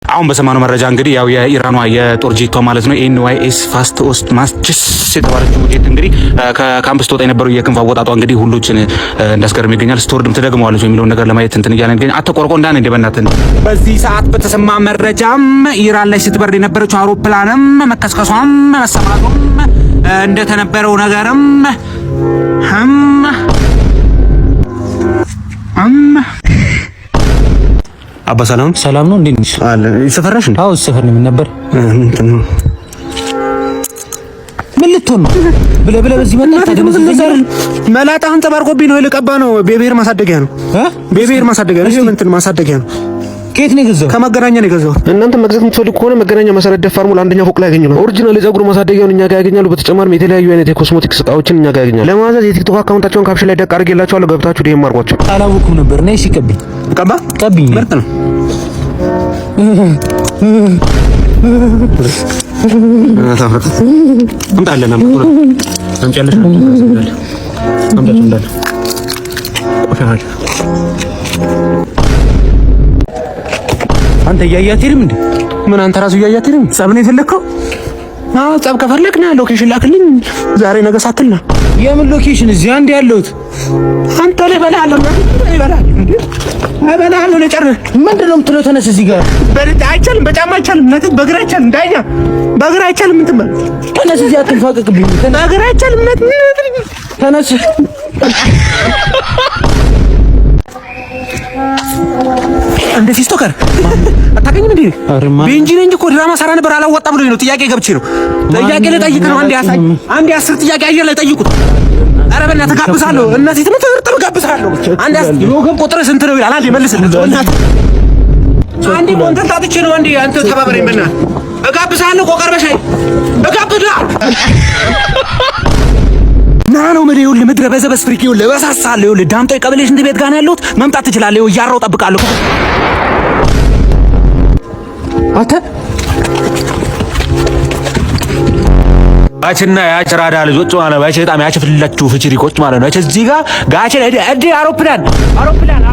አሁን በሰማነው መረጃ እንግዲህ ያው የኢራኗ የጦር ጄቷ ማለት ነው NYS ፋስት ኦስት ማስችስ የተባለችው ጄት እንግዲህ ከካምፕ ስትወጣ የነበረው የክንፍ አወጣጧ እንግዲህ ሁሎችን እንዳስገርም ይገኛል። ስትወርድም ትደግመዋለች የሚለውን ነገር ለማየት እንትን እያለ ይገኛል። አተቆርቆ እንዳን እንደ በእናትህ። በዚህ ሰዓት በተሰማ መረጃም ኢራን ላይ ስትበር የነበረችው አውሮፕላንም መከስከሷም መሰማቱም እንደተነበረው ነገርም ህም እም አባ ሰላም። ሰላም ነው። እንዴት ነሽ? አለ ሰፈራሽ እንዴ? አዎ፣ ሰፈር ነው። ምን ነበር? እንትን ነው። ምን ልትሆን ነው? ብለህ ብለህ በዚህ መጣ። መላጣ አንጸባርቆብኝ ነው። ልቀባ ነው። Baby hair ማሳደጊያ ነው። Baby hair ማሳደጊያ ነው። እንትን ማሳደጊያ ነው። ከየት ነው የገዛው? ከመገናኛ ነው የገዛሁት። እናንተ መግዛት የምትፈልጉ ከሆነ መገናኛ መሰረት ደፋር ሞል አንደኛ ፎቅ ላይ ያገኙናል። Original የፀጉር ማሳደጊያውን እኛ ጋር ያገኛሉ። በተጨማሪም የተለያዩ አይነት የኮስሞቲክስ እቃዎችን እኛ ጋር ያገኛሉ። ለማዘዝ የቲክቶክ account ኣቸውን caption ላይ ደቅ አድርጌላችኋለሁ። ገብታችሁ DM አድርጓቸው። አላወኩም ነበር። ነይ እሺ፣ ቀብኝ። ቀባ። ቀብኝ። ምርጥ ነው። አምጣለን። አምጪያለሽ? አምጣቸው እንዳለ ቆሻሻ። አንተ እያያት ሄድም እንዴ? ምን አንተ ራሱ እያያት ሄድም? ጸብ ነው የፈለግከው? አዎ፣ ጸብ ከፈለክ ና፣ location ላክልኝ። ዛሬ ነገ ሳትል ና። የምን location? እዚህ አንድ ያለሁት። አንተ ላይ እበልሃለሁ፣ እበልሃለሁ፣ እበልሃለሁ። ልጨርህ። ምንድን ነው የምትለው? ተነስ እዚህ ጋር። አይቻልም፣ በጫማ አይቻልም፣ እናትህ በእግር አይቻልም፣ ዳኛ በእግር አይቻልም። እንትን በል። ተነስ፣ እዚህ አትንፋቀቅብኝ። በእግር አይቻልም። ተነስ። እንደ ሲስቶከር አታውቅኝም እንዴ? ቤንጂ ነኝ እኮ። ድራማ ሰራ ነበር፣ አላወጣ ብሎኝ ነው። ጥያቄ ገብቼ ነው። ጥያቄ ልጠይቅ ነው። አንዴ ያሳይ፣ አንዴ 10 ጥያቄ አየር ላይ ጠይቁት። ኧረ በእናትህ ጋብዝሃለሁ። እናቴ ትምህርት እርጥብ ጋብዝሃለሁ። አንዴ የወገብ ቁጥር ስንት ነው ይላል። አንዴ መልስልህ። በእናትህ አንዴ እንትን ታጥቼ ነው። አንዴ አንተ ተባበረኝ በእናትህ። እጋብዝሃለሁ። ቆቀር በሻይ እጋብዝሃለሁ። ና ነው የምልህ። ይኸውልህ ምድረ በዘበዝ ፍሪክ፣ ይኸውልህ እበሳሳለሁ። ይኸውልህ ዳምጠው የቀበሌ ሽንት ቤት ጋር ነው ያለሁት። መምጣት ትችላለህ። ይኸው እያራሁ እጠብቃለሁ። አንተ ያችና ያች ራዳ ልጆች ማለት ነው። ያች በጣም ያችፍላችሁ ፍችሪኮች ማለት ነው። ያች እዚህ ጋር ጋችን እዲ እዲ አውሮፕላን አውሮፕላን።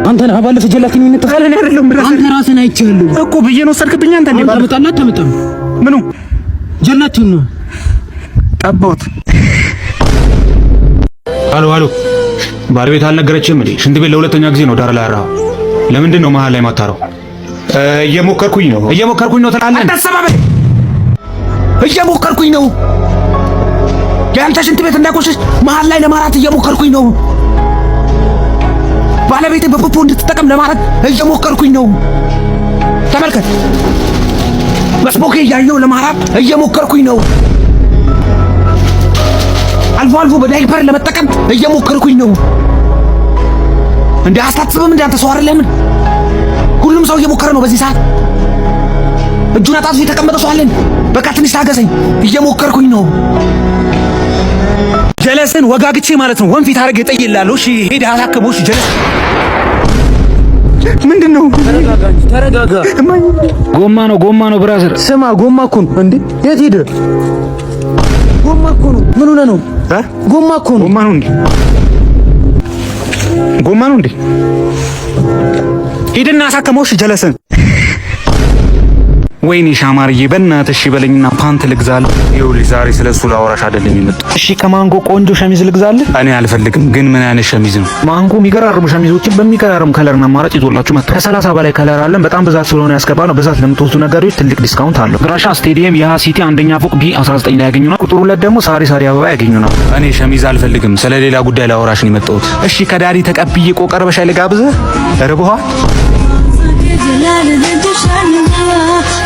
አንተ ነህ ባለፈ ጀላቲን የሚነጥፍ? እኔ አይደለሁም። አንተ ራስህን አይቼሃለሁ። እኮ ብዬ ነው ወሰድክብኝ። አንተ እንዴ? ታመጣለህ አታመጣም? ምኑ? ጀላቲን ነው። ጠባሁት። አሎ አሎ፣ ባለቤት አልነገረችህም እንዴ? ሽንት ቤት ለሁለተኛ ጊዜ ነው ዳር ላይ ያራኸው። ለምንድን ነው መሀል ላይ ማታረው? እየሞከርኩኝ ነው፣ እየሞከርኩኝ ነው ትላለህ። አታሰባበል። እየሞከርኩኝ ነው። የአንተ ሽንት ቤት እንዳይቆሽሽ መሀል ላይ ለማራት እየሞከርኩኝ ነው። ባለቤቴ በፖፖ እንድትጠቀም ለማድረግ እየሞከርኩኝ ነው። ተመልከት፣ መስቦኬ እያየሁ ለማራት እየሞከርኩኝ ነው። አልፎ አልፎ በዳይፐር ለመጠቀም እየሞከርኩኝ ነው። እንዴ አስታስብም እንዴ? አንተ ሰው አይደለህም? ሁሉም ሰው እየሞከረ ነው በዚህ ሰዓት። እጁን አጣጥፎ የተቀመጠ ሰው አለን? በቃ ትንሽ ታገሰኝ፣ እየሞከርኩኝ ነው። ጀለስን ወጋግቼ ማለት ነው ወንፊት አድርጌ እጠይልሃለሁ። እሺ ሄደህ አሳክመው። እሺ ጀለስ ምንድን ነው? ተረጋጋ እንጂ ተረጋጋ። ጎማ ነው፣ ጎማ ነው brother። ስማ፣ ጎማ እኮ ነው እንዴ! የት ሄደ? ጎማ እኮ ነው። ምን ሆነህ ነው? ጎማ እኮ ነው። ጎማ ነው እንዴ? ጎማ ነው እንዴ? ሂድና አሳክመው። እሺ ጀለስን። ወይኔ ሻማርዬ፣ በእናትሽ እሺ በለኝና ፓንት ልግዛልህ። ይኸውልሽ ዛሬ ስለ እሱ ላወራሽ አይደለም የመጣሁት። እሺ ከማንጎ ቆንጆ ሸሚዝ ልግዛልህ? እኔ አልፈልግም፣ ግን ምን አይነት ሸሚዝ ነው? ማንጎ የሚገራርሙ ሸሚዞችን በሚገራርሙ color ና አማራጭ ይዞላችሁ መጥቷል። ከ30 በላይ color አለን። በጣም ብዛት ስለሆነ ያስገባ ነው። ብዛት ለምትወስዱ ነጋዴዎች ትልቅ discount አለው። ግራሻ ስቴዲየም የሃ ሲቲ አንደኛ ፎቅ B 19 ላይ ያገኙናል። ቁጥር 2 ደግሞ ሳሪ ሳሪ አበባ ያገኙናል። እኔ ሸሚዝ አልፈልግም፣ ስለ ሌላ ጉዳይ ላወራሽ ነው የመጣሁት። እሺ ከ daddy ተቀብዬ ቆቀር በሻይ ልጋብዝህ? ርቦሃል? جلال انت شنها.